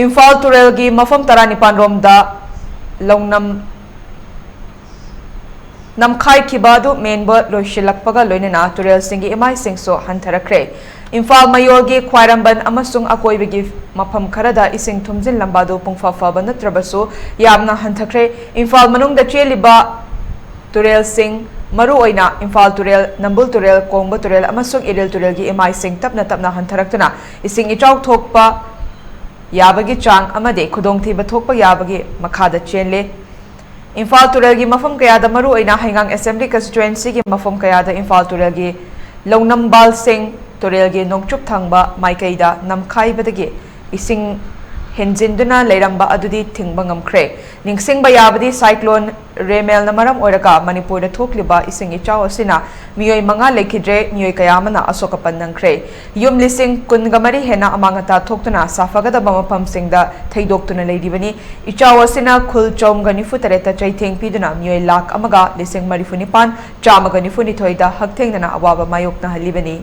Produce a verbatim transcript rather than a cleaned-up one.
ꯏꯝꯐꯥꯜ ꯇꯨꯔꯦꯜꯒꯤ ꯃꯐꯝ ꯇꯔꯥꯅꯤꯄꯥꯟ ꯔꯣꯝꯗ ꯂꯧꯅꯝ ꯅꯝꯈꯥꯏꯈꯤꯕ ꯑꯗꯨ ꯃꯦꯟꯕ ꯂꯣꯏꯁꯤꯜꯂꯛꯄꯒ ꯂꯣꯏꯅꯅ ꯇꯨꯔꯦꯜꯁꯤꯡꯒꯤ ꯏꯃꯥꯏꯁꯤꯡꯁꯨ ꯍꯟꯊꯔꯛꯈ꯭ꯔꯦ꯫ ꯏꯝꯐꯥꯜ ꯃꯌꯣꯜꯒꯤ ꯈ꯭ꯋꯥꯏꯔꯝꯕꯟ ꯑꯃꯁꯨꯡ ꯑꯀꯣꯏꯕꯒꯤ ꯃꯐꯝ ꯈꯔꯗ ꯏꯁꯤꯡ ꯊꯨꯝꯖꯤꯜꯂꯝꯕ ꯑꯗꯨ ꯄꯨꯡꯐ ꯐꯕ ꯅꯠꯇ꯭ꯔꯕꯁꯨ ꯌꯥꯝꯅ ꯍꯟꯊꯈ꯭ꯔꯦ꯫ ꯏꯝꯐꯥꯜ ꯃꯅꯨꯡꯗ ꯆꯦꯜꯂꯤꯕ ꯇꯨꯔꯦꯜꯁꯤꯡ, ꯃꯔꯨꯑꯣꯏꯅ ꯏꯝꯐꯥꯜ ꯇꯨꯔꯦꯜ, ꯅꯝꯕꯨꯜ ꯇꯨꯔꯦꯜ, ꯀꯣꯡꯕ ꯇꯨꯔꯦꯜ ꯑꯃꯁꯨꯡ ꯏꯔꯤꯜ ꯇꯨꯔꯦꯜꯒꯤ ꯏꯃꯥꯏꯁꯤꯡ ꯇꯞꯅ ꯇꯞꯅ ꯍꯟꯊꯔꯛꯇꯨꯅ ꯏꯁꯤꯡ ꯏꯆꯥꯎ ꯊꯣꯛꯄ ꯌꯥꯕꯒꯤ ꯆꯥꯡ ꯑꯃꯗꯤ ꯈꯨꯗꯣꯡꯊꯤꯕ ꯊꯣꯛꯄ ꯌꯥꯕꯒꯤ ꯃꯈꯥꯗ ꯆꯦꯜꯂꯦ꯫ ꯏꯝꯐꯥꯜ ꯇꯨꯔꯦꯜꯒꯤ ꯃꯐꯝ ꯀꯌꯥꯗ, ꯃꯔꯨꯑꯣꯏꯅ ꯍꯩꯉꯥꯡ Assembly Constituencyꯒꯤ ꯃꯐꯝ ꯀꯌꯥꯗ ꯏꯝꯐꯥꯜ ꯇꯨꯔꯦꯜꯒꯤ ꯂꯧꯅꯝꯕꯥꯜꯁꯤꯡ ꯇꯨꯔꯦꯜꯒꯤ ꯅꯣꯡꯆꯨꯞ ꯊꯪꯕ ꯃꯥꯏꯀꯩꯗ ꯅꯝꯈꯥꯏꯕꯗꯒꯤ ꯏꯁꯤꯡ ꯍꯦꯟꯖꯤꯟꯗꯨꯅ ꯂꯩꯔꯝꯕ ꯑꯗꯨꯗꯤ ꯊꯤꯡꯕ ꯉꯝꯈ꯭ꯔꯦ꯫ ꯅꯤꯡꯁꯤꯡꯕ ꯌꯥꯕꯗꯤ, Cyclone ꯔꯦꯃꯦꯜꯅ ꯃꯔꯝ ꯑꯣꯏꯔꯒ ꯃꯅꯤꯄꯨꯔꯗ ꯊꯣꯛꯂꯤꯕ ꯏꯁꯤꯡ ꯏꯆꯥꯎ ꯑꯁꯤꯅ ꯃꯤꯑꯣꯏ ꯃꯉꯥ ꯂꯩꯈꯤꯗ꯭ꯔꯦ, ꯃꯤꯑꯣꯏ ꯀꯌꯥ ꯑꯃꯅ ꯑꯁꯣꯛ ꯑꯄꯟ ꯅꯪꯈ꯭ꯔꯦ꯫ ꯌꯨꯝ ꯂꯤꯁꯤꯡ ꯀꯨꯟꯒ ꯃꯔꯤ ꯍꯦꯟꯅ ꯑꯃꯥꯡ ꯑꯇꯥ ꯊꯣꯛꯇꯨꯅ ꯁꯥꯐꯒꯗꯕ ꯃꯐꯝꯁꯤꯡꯗ ꯊꯩꯗꯣꯛꯇꯨꯅ ꯂꯩꯔꯤꯕꯅꯤ꯫ ꯏꯆꯥꯎ ꯑꯁꯤꯅ ꯈꯨꯜ ꯆꯍꯨꯝꯒ ꯅꯤꯐꯨ ꯇꯔꯦꯠꯇ ꯆꯩꯊꯦꯡ ꯄꯤꯗꯨꯅ ꯃꯤꯑꯣꯏ ꯂꯥꯈ ꯑꯃꯒ ꯂꯤꯁꯤꯡ ꯃꯔꯤꯐꯨ ꯅꯤꯄꯥꯟ ꯆꯥꯝꯃꯒ ꯅꯤꯐꯨ ꯅꯤꯊꯣꯏꯗ ꯍꯛꯊꯦꯡꯅꯅ ꯑꯋꯥꯕ ꯃꯥꯌꯣꯛꯅꯍꯜꯂꯤꯕꯅꯤ꯫